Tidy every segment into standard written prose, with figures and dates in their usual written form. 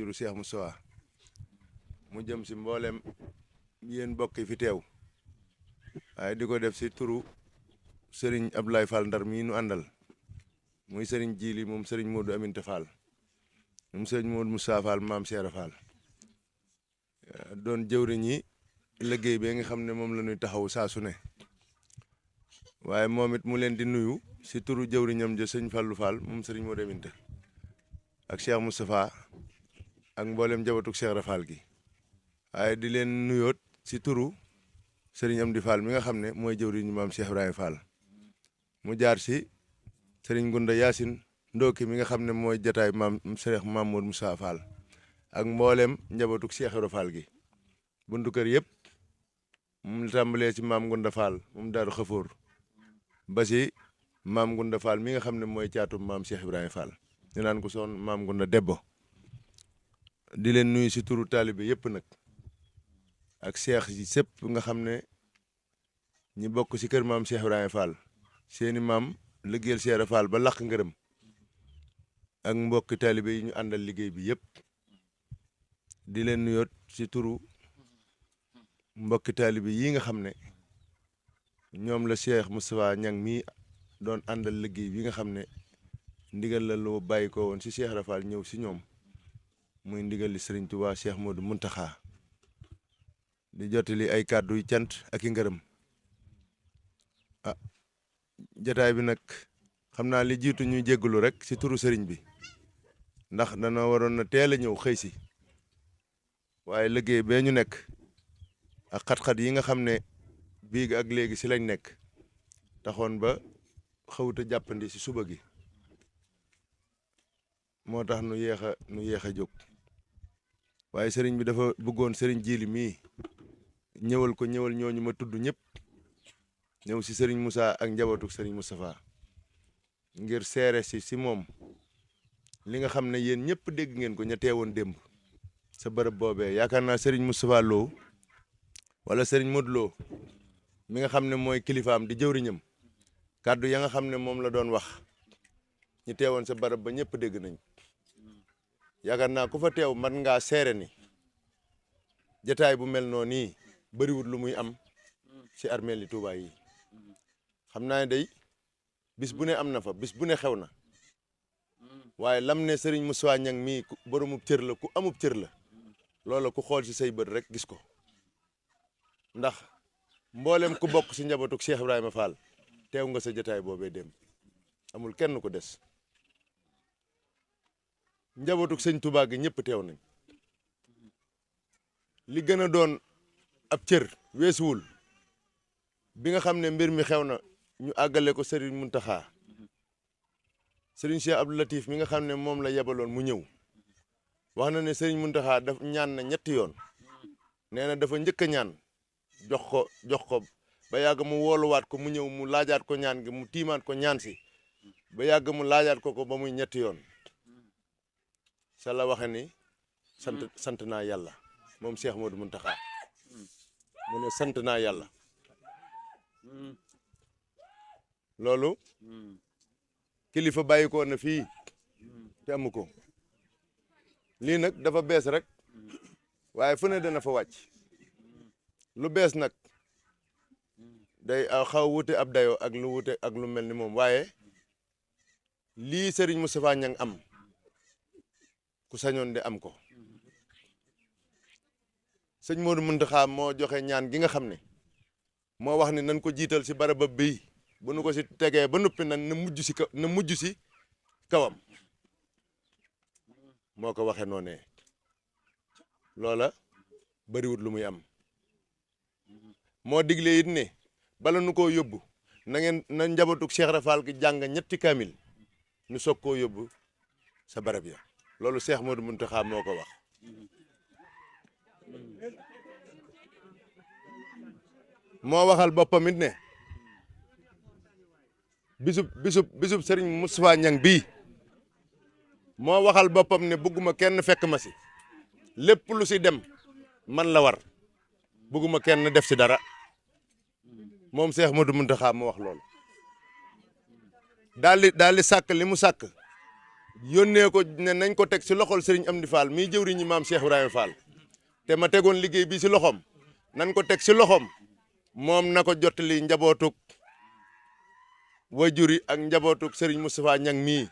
turu Cheikh Moustapha mu jëm si mboolem yéen mbokk yi fi teew waaye di ko def si turu Serigne Abdoulaye Fall Ndar mii nu àndal muy Serigne Djili moom Serigne Modou Aminta Fall moom Serigne Modou Moussa Fall maam Cheikh Fall doon jëwriñ ñi liggéey bi nga xam ne moom la ñuy taxaw saa su ne waaye moom it mu leen di nuyu si turu jëwriñam ja sëñ Fallou Fall moom Serigne Modou Aminta ak Cheikh Moustapha ak mboolem jabatug Cheikh Rafal gi waaye di leen nuyoot si turu Serigne Amdi Fall mi nga xam ne mooy jëwriñu maam Cheikh Ibrahima Fall mu jaar si Serigne Gunda Yacine Ndoki mi nga xam ne mooy jataay maam Cheikh Mamoud Moussa Fall ak mboolem njabootug Cheikh Ibrahima Fall gi buntu kër yëpp mu tàmbalee ci maam Gunda Fall moom Daaru Xafoor ba si maam Gunda Fall mi nga xam ne mooy caatum maam Cheikh Ibrahima Fall ñu naan ko soon maam Gunda Debbo di leen nuyu si turu taalibe yëpp nag ak seex yi sëpp nga xam ne ñi bokk si kër maam Cheikh Ibrahima Fall seeni maam liggéeyal Cheikh Fall ba laq ngërëm ak mbokki taalibe yi ñu àndal liggéey bi yëpp di leen nuyoot si turu mbokki taalibe yi nga xam ne ñoom la Cheikh Moustapha Niang mii doon àndal liggéey bi nga xam ne ndigal la lu bàyyi ko woon si Cheikh Rafal ñëw si ñoom muy ndigal li Serigne Touba Cheikh Modou Mountakha di jottali ay kàddu yu cant ak i ngërëm jataay bi nag xam naa li jiitu ñuy jéggalu rek si turu Serigne bi ndax dana waroon na teel a ñëw xëy si waaye liggéey bee ñu nekk ak xat-xat yi nga xam ne bii ak léegi si lañ nekk taxoon ba xawuta jàppandi si suba gi moo tax nu yéex a jóg waaye sëriñ bi dafa bëggoon sëriñ Djili mii ñëwal ñooñu ma tudd ñëpp ñëw si sëriñ Moussa ak njabootu sëriñ Moustapha ngir seere si moom li nga xam ne yéen ñëpp dégg ngeen ko ña teewoon démb sa bërëb boobee yaakaar naa sëriñ Moustapha Lo wala sëriñ Modou Lo mi nga xam ne mooy kilifaam di jëwriñam kàddu ya nga xam ne moom la doon wax ñu teewoon sa barab ba ñëpp dégg nañ yaakaar naa ku fa teew man ngaa seere ni jataay bu mel noonu nii bëriwut lu muy am ci armeel li Tuubaa yi xam naa ne day bis bu ne am na fa bis bu ne xew na waaye lam ne Serigne Moustapha Niang mii boromub cër la ku amub cër la loola ku xool ci say bët rek gis ko ndax mboolem ku bokk ci njabootug Cheikh Ibrahima Fall teew nga sa jataay boobee dem amul kenn ku des njabootug sëñ Touba gi ñëpp teew nañ li gën a doon ab cër weesuwul bi nga xam ne mbir mi xew na ñu àggale ko Serigne Mountakha Serigne Cheikh Abdou Latif mi nga xam ne moom la yebaloon mu ñëw wax na ne Serigne Mountakha daf ñaan na ñetti yoon nee na dafa njëkk a ñaan jox ko ba yàgg mu wooluwaat ko mu ñëw mu laajaat ko ñaan gi mu tiimaat ko ñaan si ba yàgg mu laajaat ko ba muy ñetti yoon sa la waxe ni sant naa yàlla moom Cheikh Modou Mountakha mu ne sant naa yàlla loolu kilifa bàyyi ko na fii te amu ko lii nag dafa bees rek waaye fu ne dana fa wàcc lu bees nag day xaw wute ab dayoo ak lu wute ak lu mel ni moom waaye lii Serigne Moustapha Niang am ku sañoon de am ko sëñ Modou Mountakha moo joxe ñaan gi nga xam ne moo wax ne nañ ko jiital si barab bii bu nu ko si tegee ba noppi nan na mujj si kawam moo ko waxee noonee loola bariwut lu muy am moo digle it ne bala nu koo yóbbu na njabootug Cheikh Rafal gi jàng ñetti kaamil ñu soog koo yóbbu sa barab ya loolu Cheikh Modou Mountakha moo ko wax moo waxal boppam it ne bisub Serigne Moustapha Niang bii moo waxal boppam ne bëgguma kenn fekk ma si lépp lu si dem man la war bëgguma kenn def si dara moom Cheikh Modou Mountakha moo wax loolu daal di sàkk li mu sàkk yónnee ko ne nañ ko teg si loxol sëriñ Amdi Fall mii jëwriñu maam Cheikh Ibrahima Fall te ma tegoon liggéey bi si loxom nan ko teg si loxom moom na ko jottali njabootuk wajuri ak njabootuk sëriñ Moustapha Niang mii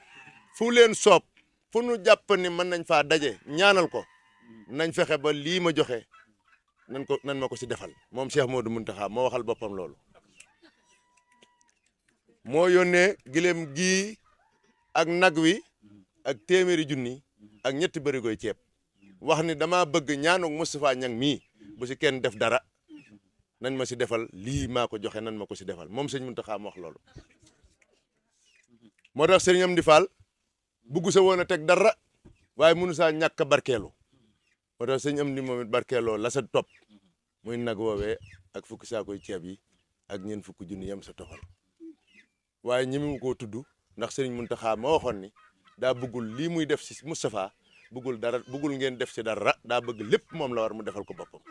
fu leen soob fu nu jàpp ni mën nañ faa daje ñaanal ko nañ fexe ba lii ma joxe nan ma ko si defal moom Cheikh Modou Mountakha moo waxal boppam loolu moo yónnee gileem gii ak nag wi ak téeméeri junni ak ñetti bërigoy ceeb wax ni dama bëgg ñaanuk Moustapha Niang mii bu si kenn def dara nañ ma si defal lii maa ko joxe nan ma ko si defal moom sëñ Mountakha ma wax loolu moo tax sëriñ Amdi Fall bugg sa woon a teg dara waaye mënu saa ñàkk a barkeelu moo tax sëñ Amdi moom it barkeeloo la sa topp muy nag woowee ak fukki saakoy ceeb yi ak ñeent fukki junni yem sa toxal waaye ñi mu koo tudd ndax sëriñ Mountakha ma waxoon ni daa bëggul lii muy def si Moustapha bëggul ngeen def si dara daa bëgg lépp moom la war mu defal ko boppam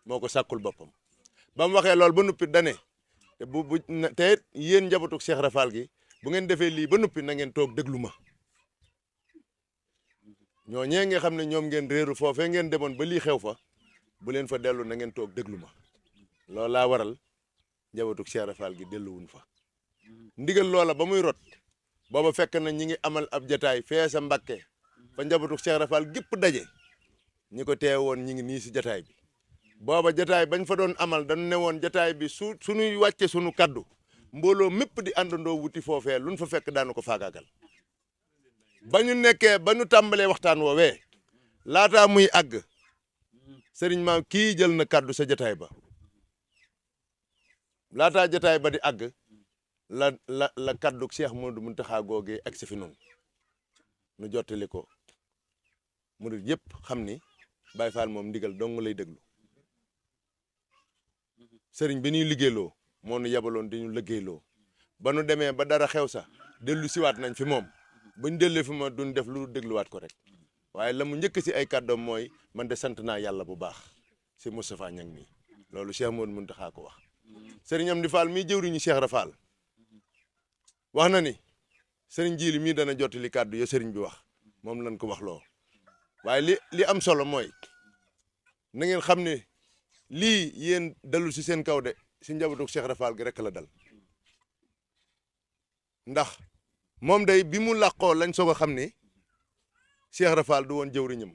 moo ko sàkkul boppam ba mu waxee loolu ba nuppi dane te it yéen njabootu Cheikh Rafal gi bu ngeen defee lii ba nuppi na ngeen toog déglu ma ñooñee nga xam ne ñoom ngeen réeru foofee ngeen demoon ba lii xew fa bu leen fa dellu na ngeen toog déglu ma loolu laa waral njabootu Cheikh Rafal gi delluwun fa ndigal loola ba muy rot booba fekk na ñi ngi amal ab jataay fee sa Mbàkke fa njabootu Cheikh Rafal gépp daje ñi ko teewoon ñi ngi nii si jataay bi booba jataay bañ fa doon amal dañu ne woon jataay bi suñuy wàcce suñu kaddu mbooloo mépp di àndandoo wuti foofee luñ fa fekk daanu ko faagaagal ba ñu nekkee ba ñu tàmbalee waxtaan woowee laataa muy àgg sëriñ maam kii jël na kaddu sa jataay ba laataa jataay ba di àgg la kaddu Cheikh Modou Mountakha googee ak si fi noonu nu jottali ko murid yëpp xam ni Baye Fall moom ndigal dong lay déglu sëriñ bi ñuy liggéeyloo moo nu yabaloon di ñu liggéeyloo ba nu demee ba dara xew sax dellu siwaat nañ fi moom buñ dellee fi ma duñ def lu dégluwaat ko rek waaye la mu njëkk si ay kàddoom mooy man de sant naa yàlla bu baax si Moustapha Niang mi loolu Cheikh Modou Mountakha ko wax sëriñ Amdi Fall mii jëwriñu Cheikh Rafal wax na ni sëriñ Jili mii dana jottali kàddu ya sëriñ bi wax moom lañ ko wax loo waaye li am solo mooy na ngeen xam ne lii yéen dalul si seen kaw de si njabootu Cheikh Rafal gi rek la dal ndax moom day bi mu làqoo lañ soog a xam ne Cheikh Rafal du woon jëwriñam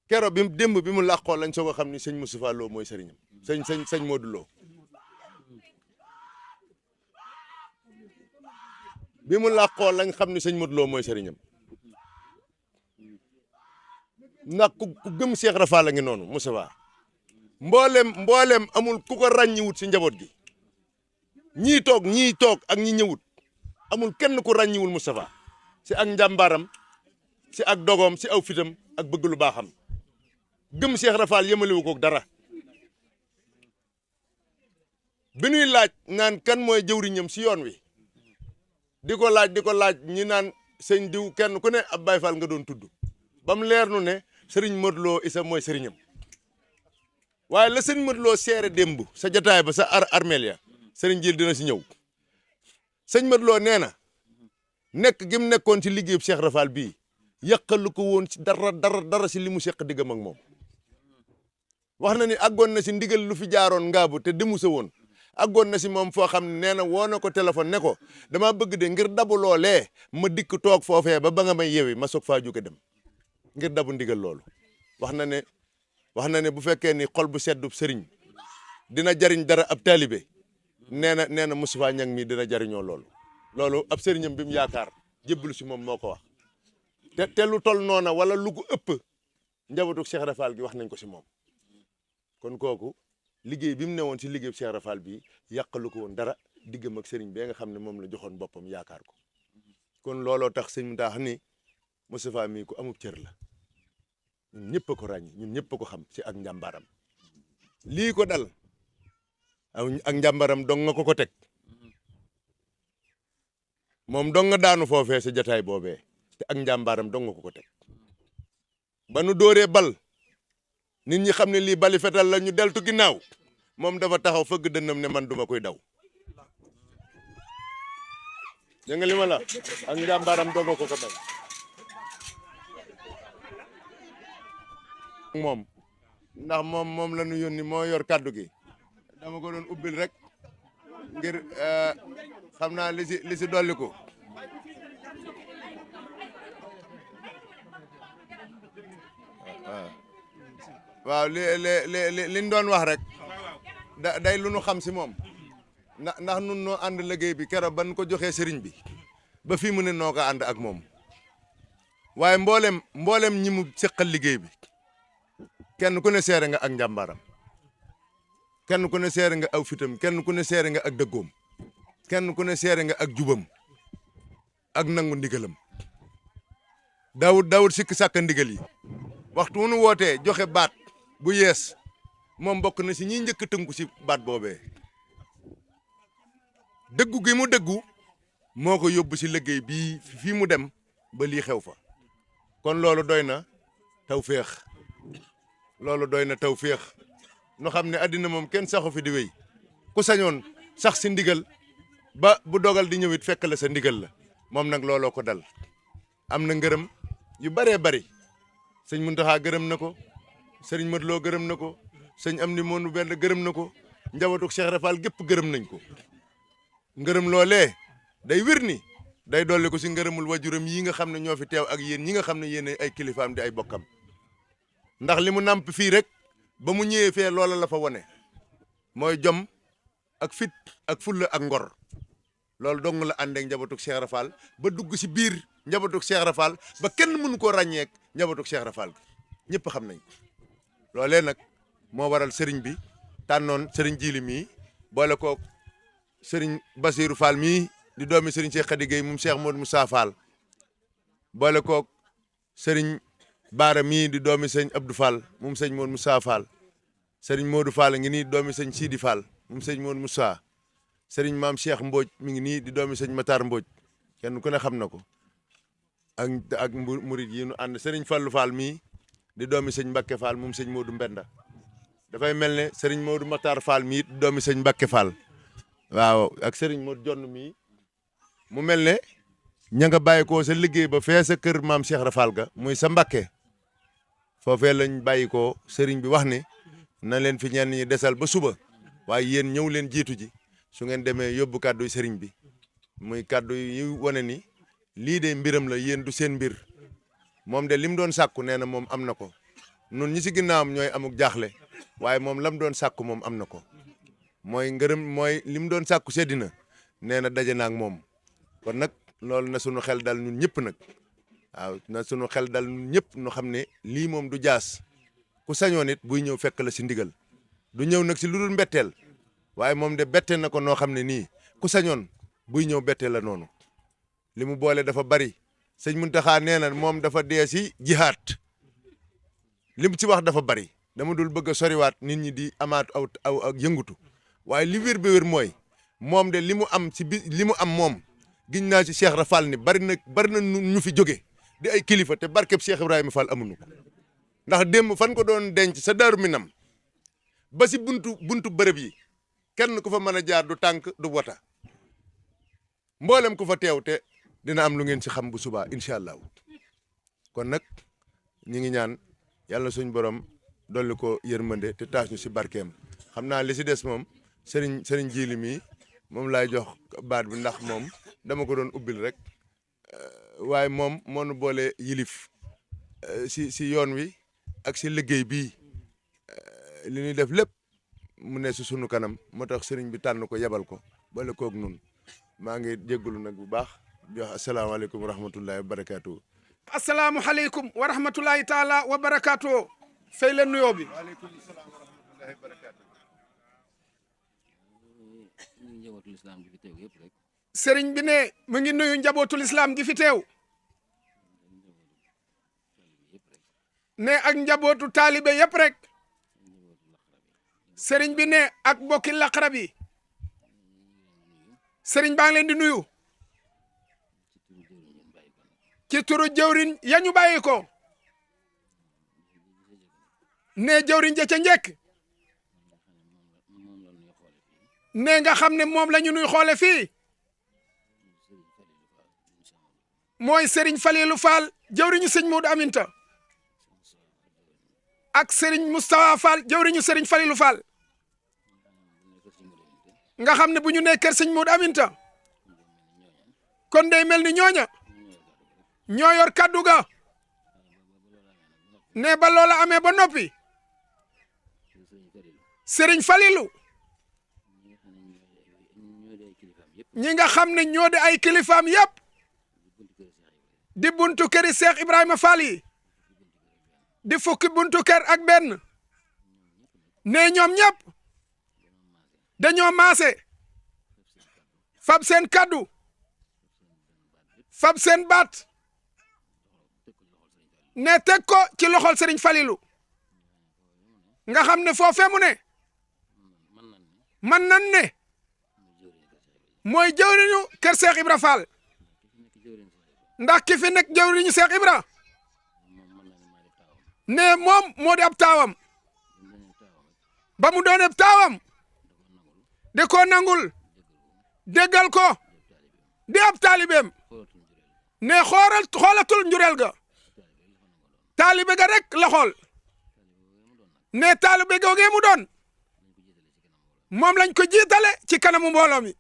kero démb bi mu làqoo lañ soog a xam ni sëñ Moustapha Lo mooy sëriñam sëñ Modou Lo bi mu làqoo lañ xam ni sëñ Modou Lo mooy sëriñam ndax ku gëm Cheikh Rafal la ngi noonu Moustapha mboolem amul ku ko ràññiwut si njaboot gi ñii toog ak ñi ñëwut amul kenn ku ràññiwul Moustapha si ak njàmbaaram si ak dogoom si aw fitam ak bëgg lu baaxam gëm Cheikh Rafal yemalewu ko dara bi ñuy laaj naan kan mooy jëwriñam si yoon wi di ko laaj ñi naan sëñ diw kenn ku ne ab Baye Fall nga doon tudd ba mu leer nu ne sëriñ Modou Lo isa mooy sëriñam waaye la sëñ Modou Lo seere démb sa jataay ba sa armeel ya sëriñ Jil dina si ñëw sëñ Modou Lo nee na nekk gi mu nekkoon ci liggéeyub Cheikh Rafal bii yàqalu ko woon ci dara si li mu seq diggam ak moom wax na ni àggoon na si ndigal lu fi jaaroon ngaabu te demu sa woon àggoon na si moom foo xam ne nee na woo na ko téléphone ne ko dama bëgg de ngir dabu loolee ma dikk toog foofee ba nga may yewi ma soog faa jóge dem ngir dabu ndigal loolu wax na ne bu fekkee ni xol bu seddub sëriñ dina jariñ dara ab taalibe nee na Moustapha Niang mi dina jariñoo loolu ab sëriñam bi mu yaakaar jébbalu si moom moo ko wax te lu tol noona wala lu ko ëpp njabootu Cheikh Rafal gi wax nañ ko si moom kon kooku liggéey bi mu newoon si liggéey Cheikh Rafal bi yàqalu ko woon dara diggam ak sëriñ bee nga xam ne moom la joxoon boppam yaakaar ko kon looloo tax sëñ mu taax ni Moustapha mii ku amub cër la ñun ñëpp a ko ràññi ñun ñëpp a ko xam si ak njàmbaaram lii ko dal ak njàmbaram dong nga ko teg moom dong nga daanu foofee sa jataay boobee te ak njàmbaaram dong nga ko teg ba nu dóoree bal nit ñi xam ne lii bali fetal la ñu deltu ginnaaw moom dafa taxaw fëgg dënnam ne man duma koy daw dégg nga li ma la ak njàmbaaram dogo ko ko bay moom ndax moom la ñu yónni moo yor kàddu gi dama ko doon ubbil rek ngir xam naa li si dolli ko waaw liñ doon wax rek day lu nu xam si moom ndax nun noo ànd liggéey bi keroog ban ko joxee sëriñ bi ba fii mu ne noo ko ànd ak moom waaye mboolem ñi mu seqal liggéey bi kenn ku ne seere nga ak njàmbaaram kenn ku ne seere nga aw fitam kenn ku ne seere nga ak dëggoom kenn ku ne seere nga ak jubam ak nangu ndigalam daawut sikk sàkka ndigal yi waxtu wu nu wootee joxe baat bu yees moom bokk na si ñi njëkk a tënku si baat boobee dëggu gi mu dëggu moo ko yóbbu si liggéey bii fii mu dem ba lii xew fa kon loolu doy na tawféex nu xam ne àddina moom kenn saxu fi di wéy ku sañoon sax si ndigal ba bu dogal di ñëwit fekk la sa ndigal la moom nag looloo ko dal am na ngërëm yu baree bari sëñ Muntaxa gërëm na ko sëriñ Modou Lo gërëm na ko sëñ Amdi Moonu benn gërëm na ko njabootu Cheikh Rafal gépp gërëm nañ ko ngërëm loolee day wér ni day dolli ko si ngërëmul wajuram yi nga xam ne ñoo fi teew ak yéen ñi nga xam ne yéen ay kilifaam di ay bokkam ndax li mu nàmp fii rek ba mu ñëwee fee loola la fa wone mooy jom ak fit ak fulla ak ngor loolu dong la ànd ak njabootu Cheikh Rafal ba dugg si biir njabootu Cheikh Rafal ba kenn mënu koo ràññeek njabootu Cheikh Rafal ñëpp xam nañ loolee nag moo waral sëriñ bi tànnoon sëriñ Jili mii boole koog sëriñ Basiru Fall mii di doomi sëriñ Cheikh Khady Gueye moom Cheikh Modou Moussa Fall boole koog sëriñ Baara mii di doomi sëñ Abdou Fall moom sëñ Modou Moussa Fall sëriñ Modou Fall ngi nii doomi sëñ Sidi Fall moom sëñ Modou Moussa sëriñ maam Cheikh Mbodj mi ngi nii di doomi sëñ Matar Mbodj kenn ku ne xam na ko ak murid yi nu ànd sëriñ Fallou Fall mii di doomi sëñ Mbakke Fall moom sëñ Modou Mbenda dafay mel ne sëriñ Modou Matar Fall mii di doomi sëñ Mbakke Fall waaw ak sëriñ Modou Jonn mii mu mel ne ña nga bàyyi ko sa liggéey ba fee sa kër maam Cheikh Rafal ga muy sa Mbakke foofee lañ bàyyi ko sëriñ bi wax ne na leen fi ñenn ñi desal ba suba waaye yéen ñëw leen jiitu ji su ngeen demee yóbbu kàddu sëriñ bi muy kàddu yi wane ni lii de mbiram la yéen du seen mbir moom de lim doon sàkku nee na moom am na ko nun ñi si ginnaawam ñooy amuk jaaxle waaye moom lam doon sàkku moom am na ko mooy ngërëm mooy lim doon sàkku seddina nee na daje na ak moom kon nag loolu na sunu xel dal ñun ñëpp nag waaw na sunu xel dal ñun ñëpp nu xam ne lii moom du jaas ku sañoon it buy ñëw fekk la si ndigal du ñëw nag si lu dul mbetteel waaye moom de bette na ko noo xam ne nii ku sañoon buy ñëw betteel la noonu li mu boole dafa bari sëñ Muntaxa nee na moom dafa dee si jihaat li mu ci wax dafa bari dama dul bëgg a soriwaat nit ñi di amaat aw ak yëngutu waaye li wér ba wér mooy moom de li mu am si li mu am moom giñ naa ci Cheikh Rafal ni bari na ñu fi jóge di ay kilifa te barkeb Cheikh Ibrahima Fall amuñu ko ndax démb fan ko doon denc sa Daaru Minam ba si buntu bërëb yi kenn ku fa mën a jaar du tànk du wota mboolem ku fa teew te dina am lu ngeen ci xam bu subaa incha allah kon nag ñi ngi ñaan yàlla suñ borom dolli ko yërmande te taas ñu si barkeem xam naa li si des moom sëriñ Jili mi moom laay jox baat bi ndax moom dama ko doon ubbil rek waaye moom moo nu boole yilif si yoon wi ak si liggéey bii li ñuy def lépp mu ne si sunu kanam moo tax sëriñ bi tànn ko yebal ko boole koog nun maa ngi jéggalu nag bu baax di wax asalaamaaleykum wa rahmatullahi wa barakaatu. asalaamualeykum wa rahmatullahi taala wa barakaatu. fay leen nuyoo bi. waaleykum salaam wa rahmatullahi wa barakaatu. sëriñ bi ne mu ngi nuyu njabootul islam gi fi teew. ne ak njabootu taalibe yëpp rek. sëriñ bi ne ak bokki laqarab yi. sëriñ baa ngi leen di nuyu. ci turu jëwriñ ya ñu bàyyi ko. ne jëwriñ ja ca njëkk. ne nga xam ne moom la ñu nuy xoole fii. mooy Serigne Falilou Fall jëwriñu sëñ Modou Aminta ak Serigne Moustapha Fall jëwriñu Serigne Falilou Fall nga xam ne bu ñu nee kër sëñ Modou Aminta kon day mel ni ñooña ñoo yor kaddu ga ne ba loola amee ba noppi Serigne Falilou ñi nga xam ne ñoo di ay kilifaam yépp di buntu këri Cheikh Ibrahima Fall yi di fukki buntu kër ak benn ne ñoom ñëpp dañoo maase fab seen kaddu fab seen baat ne teg ko ci loxol Serigne Falilou nga xam ne foofee mu ne man nan ne mooy jëwriñu kër Cheikh Ibra Fall ndax ki fi nekk jëwriñu Cheikh Ibra ne moom moo di ab taawam ba mu doon ab taawam de ko nangul déggal ko di ab taalibeem ne xoolatul njureel ga taalibe ga rek la xool ne taalibe googee mu doon moom lañ ko jiitale ci kanamu mbooloo mi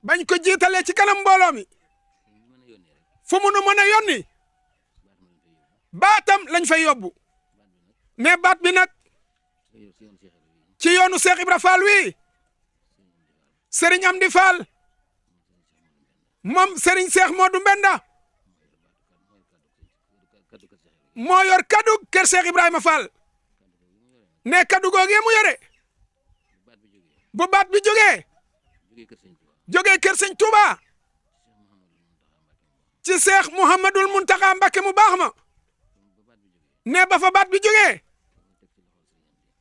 bañ ko jiitalee ci kanam mbooloo mi fu mu nu mën a yónni baatam lañ fay yóbbu mais baat bi nag ci yoonu Cheikh Ibra Fall wi Serigne Amdi Fall moom Serigne Cheikh Modou Mbenda moo yor kaddu kër Cheikh Ibrahima Fall ne kaddu googee mu yore bu baat bi jógee kër sëñ Touba ci Cheikh Mouhamadul Mountakha Mbacké mu baax ma ne ba fa baat bi jógee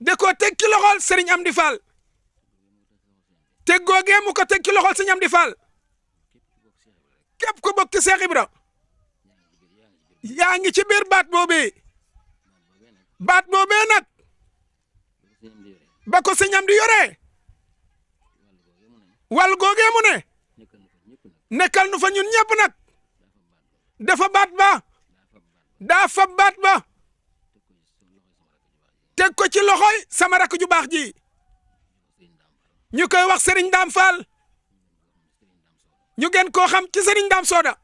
de ko teg ci loxol Serigne Amdi Fall teg googee mu ko teg ci loxol Serigne Amdi Fall képp ku bokk ci Cheikh Ibra yaa ngi ci biir baat boobee nag ba ko Serigne Amdi yoree wal googee mu ne nekkal nu fa ñun ñëpp nag dafa baat ba daa fa baat ba teg ko ci loxoy sama rakk ju baax ji ñu koy wax Serigne Dame Fall ñu gën koo xam ci Serigne Dame Soda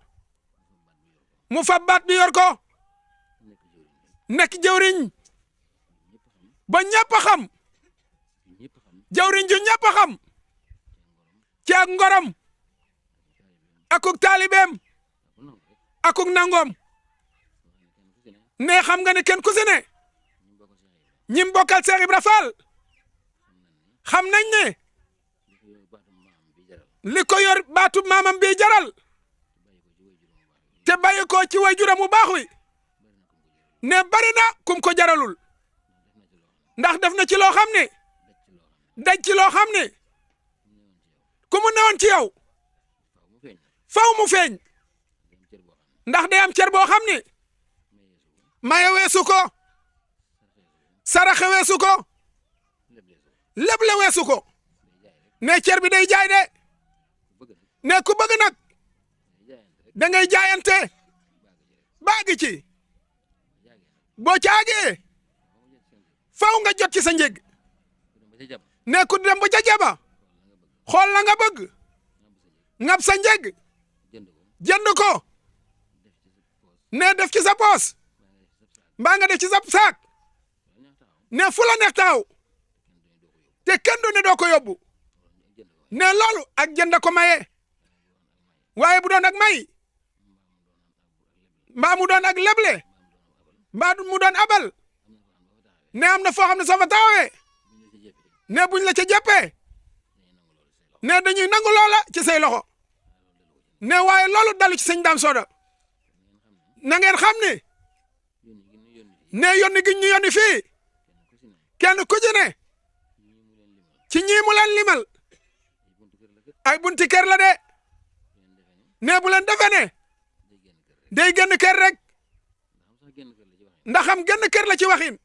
mu fa baat bi yor ko nekk jëwriñ ba ñëpp a xam jëwriñ ju ñëpp a xam ci ak ngorom akuk taalibeem akuk nangoom ne xam nga ne kenn ku si ne ñim bokkal Cheikh Ibra Fall xam nañ ne li ko yor baatu maamam bi jaral te bàyyi ko ci waajuram mu baax wi ne bari na kum ko jaralul ndax def na ci loo xam ne daj ci loo xam ne ku mu newoon ci yow faw mu feeñ ndax day am cër boo xam ne maye weesu ko saraxe weesu ko leble weesu ko ne cër bi day jaay de ne ku bëgg nag da ngay jaayante baagi ci boo caagee faw nga jot ci sa njëg ne ku dem ba ca jaba xool la nga bëgg ngab sa njëg jënd ko ne def ci sa poos mbaa nga def ci sa saak ne fu la neex taaw te kenn du ne doo ko yóbbu ne loolu ak jënd ko maye waaye bu doon ak may mbaa mu doon ak leble mbaa mu doon abal ne am na foo xam ne soo fa taawee ne buñ la ca jàppee ne dañuy nangu loola ci say loxo ne waaye loolu dalu ci sëñ Dame Soda na ngeen xam ne yónni gi ñu yónni fii kenn ku ci ne ci ñii mu leen limal ay bunti kër la de ne bu leen defee ne day génn kër rek ndax xam génn kër la ci waxin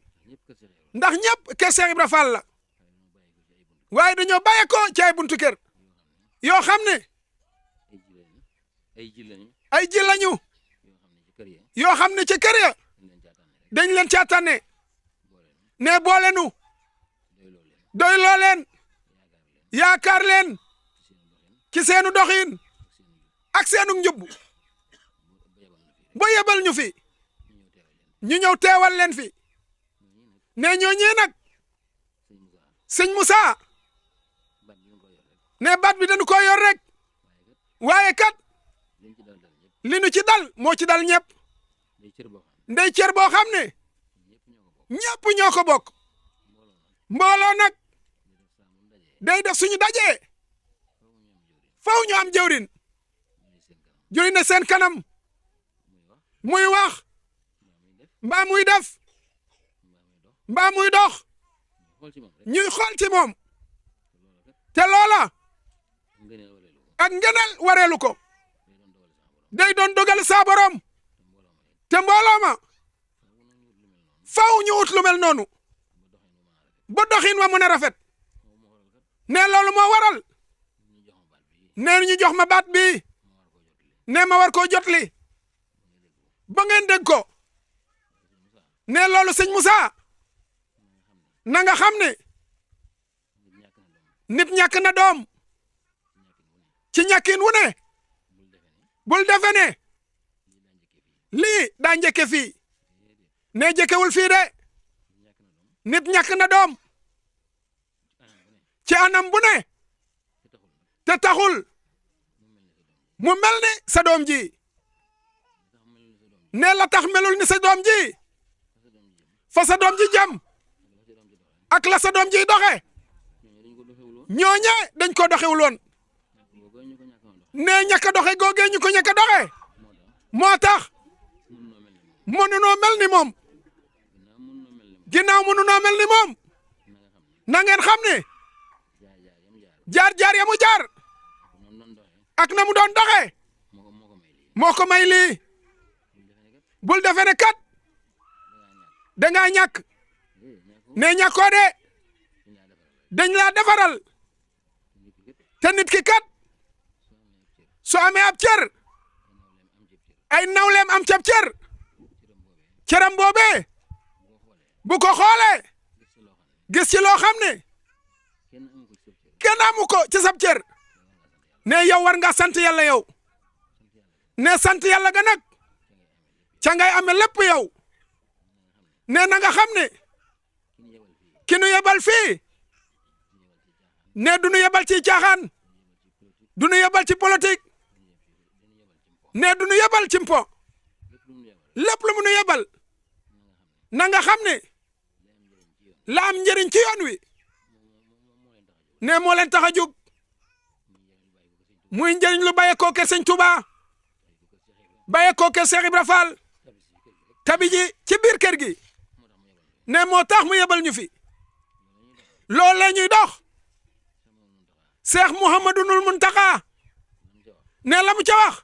ndax ñëpp kër Cheikh Ibra Fall la waaye dañoo bàyyi ko ci ay buntu kër yoo xam ne ay ji lañu yoo xam ne ci kër ya dañ leen caa tànne ne boole nu doy loo leen yaakaar leen ci seenu doxin ak seenu njub ba yebal ñu fi ñu ñëw teewal leen fi ne ñooñee nag sëñ Moussa ne baat bi dañu ko yor rek waaye kat li nu ci dal moo ci dal ñëpp ndey cër boo xam ne ñëpp ñoo ko bokk mbooloo nag day def suñu dajee faw ñu am jëwrin juy ne seen kanam muy wax mbaa muy def mbaa muy dox ñuy xool ci moom te loola ak ngeneel wareelu ko day doon dogal saa borom te mbooloo ma faw ñu ut lu mel noonu ba doxin wa mën a rafet ne loolu moo waral nee ñu jox ma baat bi ne ma war koo jotli ba ngeen dégg ko ne loolu sëñ Moussa na nga xam ne nit ñàkk na doom ci ñàkkin wu ne bul defe ne lii daa njëkke fii ne jëkkewul fii de nit ñàkk na doom ci anam bu ne te taxul mu mel ni sa doom ji ne la tax melul ni sa doom ji fa sa doom ji jëm ak la sa doom ji doxe ñooñe dañ ko doxewul woon ne ñàkk a doxe googee ñu ko ñàkk a doxe moo tax mënunoo mel ni moom ginnaaw mënunoo mel ni moom na ngeen xam ne jaar-jaar ya mu jaar ak na mu doon doxe moo ko may lii bul defe ne kat dangaa ñàkk ne ñàkkoo de dañ laa defaral te nit ki kat soo amee ab cër ay nawleem am cab cër cëram boobee bu ko xoolee gis ci loo xam ne kenn amu ko ci sab cër ne yow war nga sant yàlla yow ne sant yàlla ga nag ca ngay amee lépp yow ne na nga xam ne ki nu yebal fii ne du nu yebal ci caaxaan du nu yebal ci politique ne du nu yebal ci mpo lépp lu mu nu yebal na nga xam ne la am njëriñ ci yoon wi ne moo leen tax a jóg muy njëriñ lu bàyyeekoo kër Sëñ Touba bàyyeekoo kër Cheikh Ibra Fall tabi ji ci biir kër gi ne moo tax mu yebal ñu fi loolu la ñuy dox Cheikh Mouhamadoul Mountakha ne la mu ca wax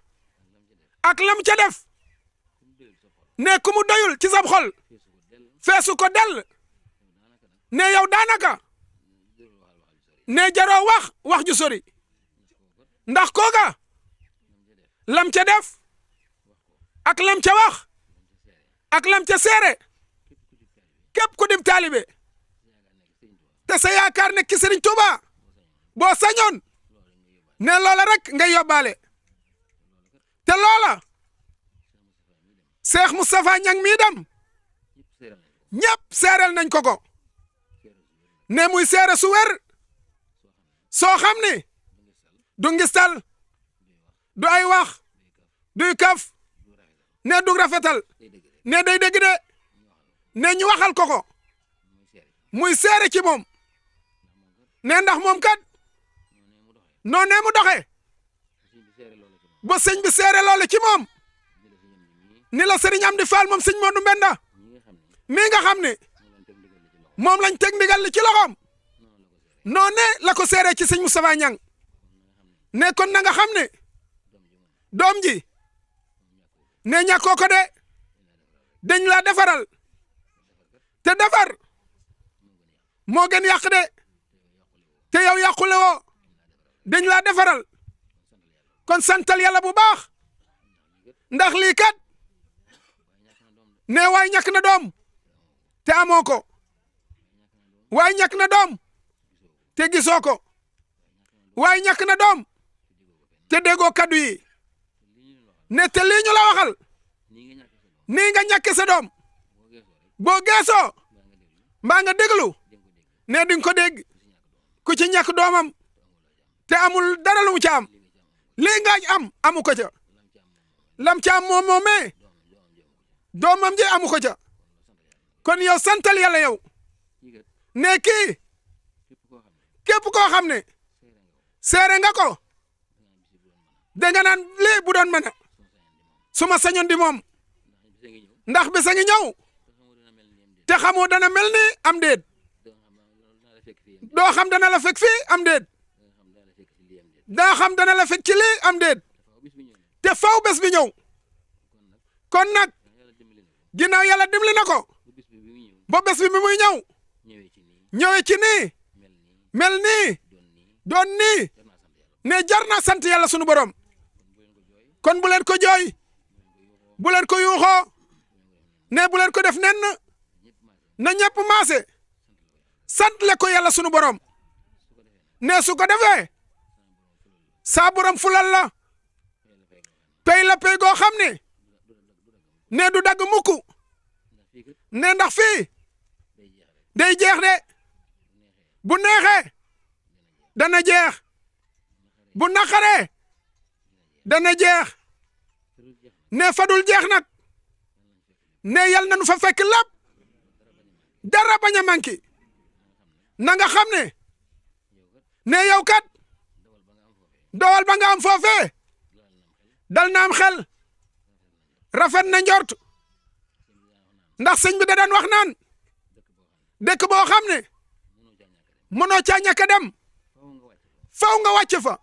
ak la mu ca def ne ku mu doyul ci sab xol feesu ko dell ne yow daanaka ne jaroo wax ju sori ndax kooka lam ca def ak lam ca wax ak lam ca seere képp ku dib taalibe te sa yaakaar nekk ci Sëriñ Tuuba boo sañoon ne loola rek ngay yóbbaale te loola Cheikh Moustapha Niang mii dem ñëpp seereel nañ ko ko ne muy seere su wér soo xam ni du ngistal du ay wax duy kaf ne du rafetal ne day dégg de ne ñu waxal ko ko muy seere ci moom ne ndax moom kat noonu ne mu doxe ba sëñ bi seere loolu ci moom ni la sëriñ Amdi Fall moom sëñ Modou Mbenda mii nga xam ne moom lañ teg ndigal li ci loxoom noonu ne la ko seere ci sëñ Moustapha Niang ne kon na nga xam ne doom ji ne ñàkkoo ko de dañ laa defaral te defar moo gën yàq de te yow yàqule woo dañ laa defaral kon santal yàlla bu baax ndax lii kat ne waay ñàkk na doom te amoo ko waay ñàkk na doom te gisoo ko waay ñàkk na doom te déggoo kaddu yi ne te lii ñu la waxal nii nga ñàkke sa doom boo geesoo mbaa nga déglu ne di nga ko dégg ku ci ñàkk doomam te amul dara lu mu ca am lii nga am amu ko ca lam ca am moom moomee doomam ji amu ko ca kon yow santal yàlla yow ne kii képp koo xam ne seere nga ko danga naan lii bu doon mën a su ma sañoon di moom ndax bisa ngi ñëw te xamoo dana mel ni am déet doo xam dana la fekk fii am déet daa xam dana la fekk ci lii am déet te faw bés bi ñëw kon nag ginnaaw yàlla dimbali na ko ba bés bi mi muy ñëw ñëwee ci nii mel nii doon nii ne jar na sant yàlla sunu borom kon bu leen ko jooy bu leen ko yuuxoo ne bu leen ko def nenn na ñëpp maase sant le ko yàlla sunu borom ne su ko defee saa borom fulal la pay la pay goo xam ne du dagg mukk ne ndax fii day jeex de bu neexee dana jeex bu naqaree dana jeex ne fadul jeex nag ne yal na nu fa fekk lépp dara bañ a manqué na nga xam ne yow kat dowal ba nga am foofee dal na am xel rafet na njort ndax sëñ bi da daan wax naan dëkk boo xam ne mënoo caa ñàkk a dem faw nga wàcc fa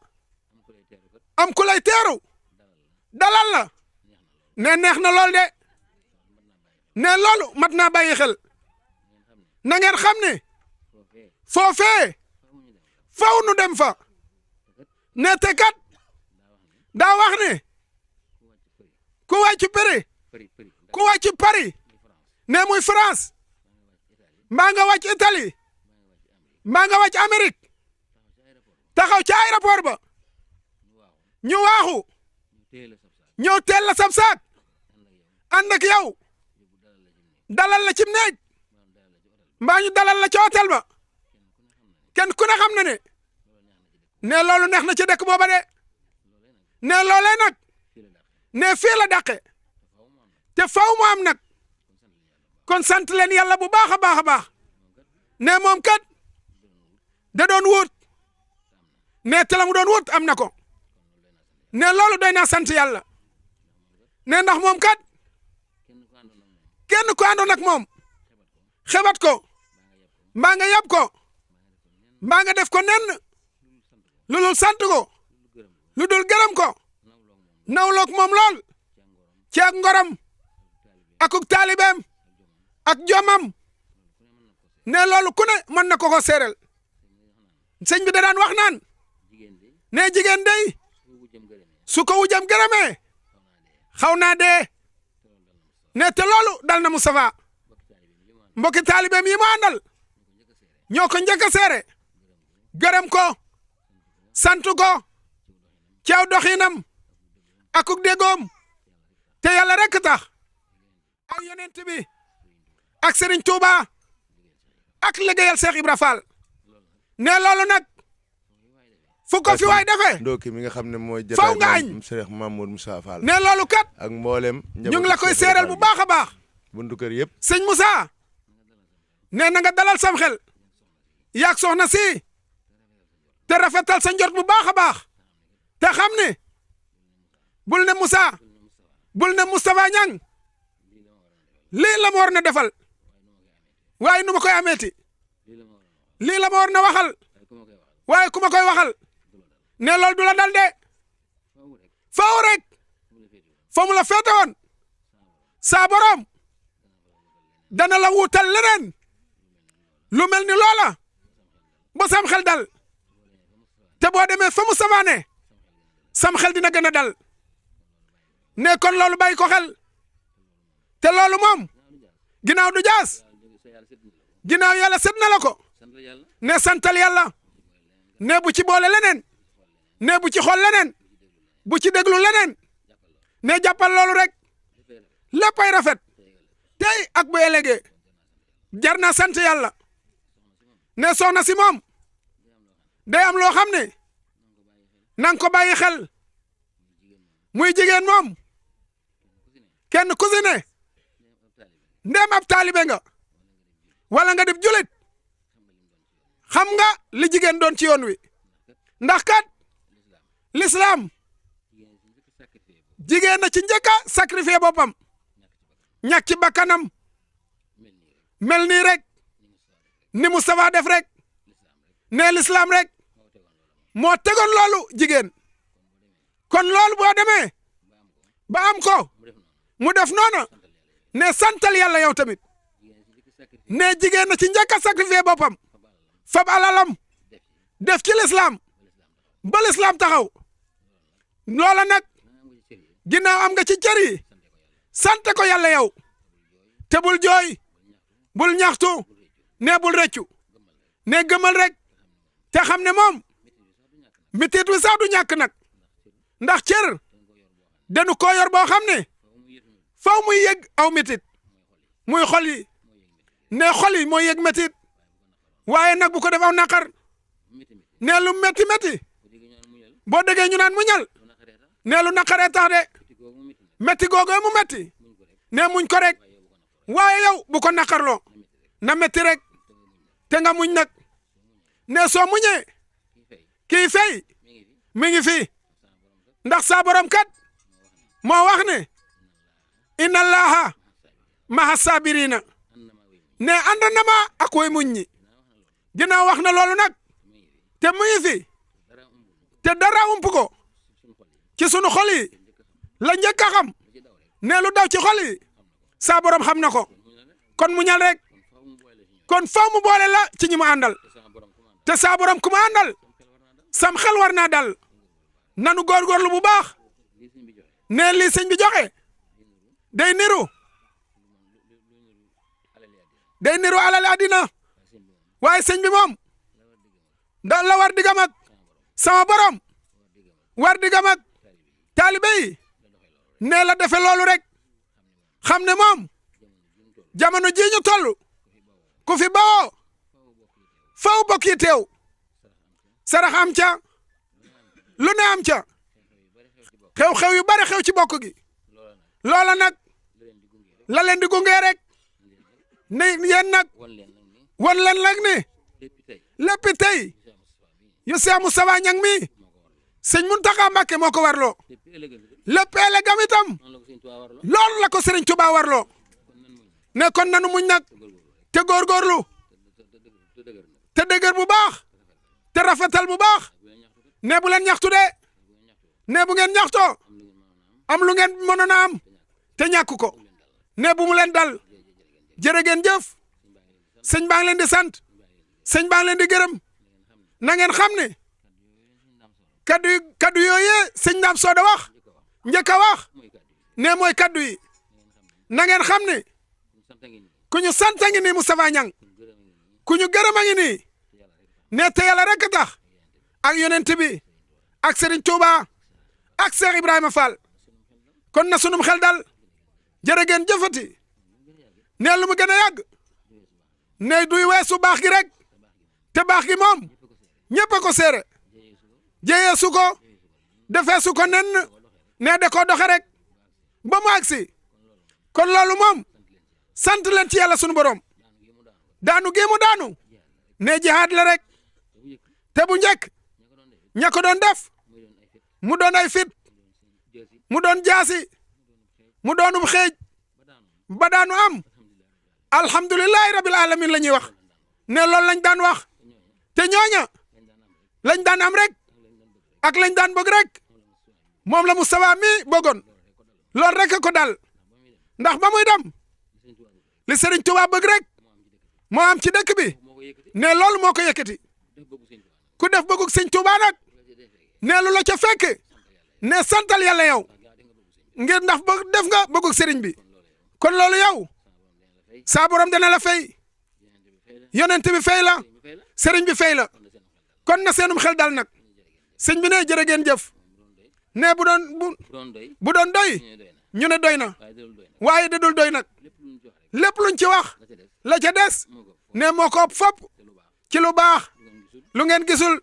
am ku lay teeru dalal la ne neex na lool de ne loolu mat naa bàyyi xel na ngeen xam ne foofee faw nu dem fa ne te kat daa wax ne ku wàcc Paris ku wàcc Paris ne muy France mbaa nga wàcc Italie mbaa nga wàcc Amérique taxaw ca aéroport ba ñu waaxu ñëw teel la sab saak ànd ak yow dalal la cim néeg mbaa ñu dalal la ca hôtel ba kenn ku ne xam na ne loolu neex na ci dëkk booba de ne loolee nag ne fii la dàqe te faw mu am nag kon sant leen yàlla bu baax a baax a baax ne moom kat da doon wut ne te la mu doon wut am na ko ne loolu doy naa sant yàlla ne ndax moom kat kenn ko àndoon ak moom xebat ko mbaa nga yab ko mbaa nga def ko nenn lu dul sant ko lu dul gërëm ko nawloog moom lool ci ak ngoram akuk taalibeem ak jomam ne loolu ku ne mën na ko seereel sëñ bi da daan wax naan ne jigéen dey su ko wujam gërëmee xaw naa dee ne te loolu dal na Moustapha mbokki taalibeem yi mu àndal ñoo ko njëkk a seere gërëm ko sant ko ci aw doxinam akuk déggoom te yàlla rek tax ak yonent bi ak Serigne Touba ak liggéeyal Cheikh Ibra Fall ne loolu nag fu ko fi waay defee ndooki mi nga xam ne mooy faw nga añ Cheikh Mamour Moussa Fall ne loolu kat ak mboolem ñu ngi la koy seeral bu baax a baax buntu kër yëpp sëñ Moussa ne na nga dalal sam xel yaag soxna si te rafetal sa njort bu baax a baax te xam ne bul ne Moussa bul ne Moustapha Niang lii la ma war na defal waaye nu ma koy ameeti lii la ma war na waxal waaye ku ma koy waxal ne loolu du la dal de faaw rek fa mu la féete woon saa borom dana la wuutal leneen lu mel ni loola ba sam xel dal te boo demee fa mu savaane sam xel dina gën a dal ne kon loolu bàyyi ko xel te loolu moom ginnaaw du jaas ginnaaw yàlla sët na la ko ne santal yàlla ne bu ci boole leneen ne bu ci xool leneen bu ci déglu leneen ne jàppal loolu rek léppay rafet tey ak bu ëllëgee jar na sant yàlla ne soxna si moom day am loo xam ne nang ko bàyyi xel muy jigéen moom kenn ku si ne ndéem ab taalibe nga wala nga def julit xam nga li jigéen doon ci yoon wi ndax kat l'islam jigéen na ci njëkk a sacrifier boppam ñàkk ci bakkanam mel nii rek ni Moustapha def rek ne l'islam rek moo tegoon loolu jigéen kon loolu boo demee ba am ko mu def noona ne santal yàlla yow tamit ne jigéen na ci njëkk a sacrifier boppam fab alalam def ci l'islam ba l'islam taxaw loola nag ginnaaw am nga ci cër yi sante ko yàlla yow te bul jooy bul ñaxtu ne bul rëccu ne gëmal rek te xam ne moom mitit wi sax du ñàkk nag ndax cër dañu ko yor boo xam ne faw muy yëg aw mitit muy xol yi ne xol yi mooy yëg mitit waaye nag bu ko def aw naqar ne lu métti métti boo déggee ñu naan mu ñal ne lu naqaree tax de métti googee mu métti ne muñ ko rek waaye yow bu ko naqarloo na métti rek te nga muñ nag ne soo muñee kii fay mi ngi fi ndax saa borom kat moo wax ne inna allaha maha sabirina ne ànd na ma ak way muñ ñi ginnaaw wax na loolu nag te mu ngi fi te dara ump ko ci sunu xol yi la njëkk a xam ne lu daw ci xol yi saa borom xam na ko kon muñal rek kon faw mu boole la ci ñi mu àndal te saa borom ku mu àndal sam xel war naa dal nanu góorgóorlu bu baax ne lii sëñ bi joxe day niru alal àddina waaye sëñ bi moom da la war digam ak sama borom war digam ak taalibe yi ne la defe loolu rek xam ne moom jamono ji ñu toll ku fi bawoo faw bokk yi teew sarax am ca lu ne am ca xew-xew yu bari xew ci bokk gi loola nag la leen di gunge rek ne yéen nag wan leen nag ni léppi tey yu Seex Moustapha Ñaŋ mi sëñ Muntaxa Mbàkke moo ko warloo lépp ëllëgam itam loolu la ko Sëriñ Tuubaa warloo ne kon nanu muñ nag te góorgóorlu te dëgër bu baax te rafetal bu baax ne bu leen ñaxtu de ne bu ngeen ñaxtoo am lu ngeen mënoon a am te ñàkk ko ne bu mu leen dal jërë ngeen jëf sëñ baa ngi leen di sant sëñ baa ngi leen di gërëm na ngeen xam ne kaddu yooyee sëñ Ndaam Sooda wax njëkk a wax ne mooy kaddu yi na ngeen xam ne ku ñu sant a ngi nii Moustapha Ñaŋ ku ñu gërëm a ngi nii ne te yàlla rek tax ak yonent bi ak Serigne Touba ak Cheikh Ibrahima Fall kon na sunum xel dal jërë ngeen jëfati ne lu mu gën a yàgg ne duy weesu baax gi rek te baax gi moom ñëpp a ko seere jëyee su ko defee su ko nen ne da koo doxe rek ba mu agsi kon loolu moom sant leen ci yàlla sunu borom daanu gi mu daanu ne jihaad la rek te bu njëkk ña ko doon def mu doon ay fit mu doon jaasi mu doonum xeej ba daanu am alhamdulillahi rabbil alamin la ñuy wax ne loolu lañ daan wax te ñooña lañ daan am rek ak lañ daan bëgg rek moom la Moustapha mi bëggoon loolu rek ko dal ndax ba muy dem li Serigne Touba bëgg rek moo am ci dëkk bi ne loolu moo ko yëkkati ku def bëggug Serigne Touba nag ne lu la ca fekk ne santal yàlla yow ngir ndax ba def nga bëggug sëriñ bi kon loolu yow saa borom dana la fay yonent bi fay la sëriñ bi fay la kon na seenum xel dal nag sëñ bi ne jërë ngeen jëf ne bu doon doy ñu ne doy na waaye da dul doy nag lépp luñ ci wax la ca des ne moo ko ëpp fopp ci lu baax lu ngeen gisul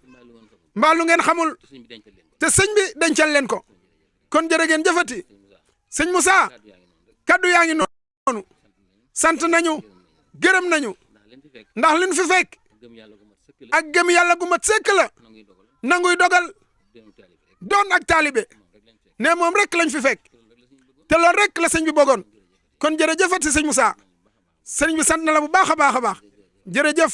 mbaa lu ngeen xamul te sëñ bi dencal leen ko kon jërë ngeen jëfati sëñ Moussa kaddu yaa ngi noonu sant nañu gërëm nañu ndax liñ fi fekk ak gëm yàlla gu mat sëkk la nanguy dogal doon ak taalibe ne moom rek lañ fi fekk te loolu rek la sëñ bi bëggoon kon jërëjëfati sëñ Moussa sëñ bi sant na la bu baax a baax a baax jërëjëf.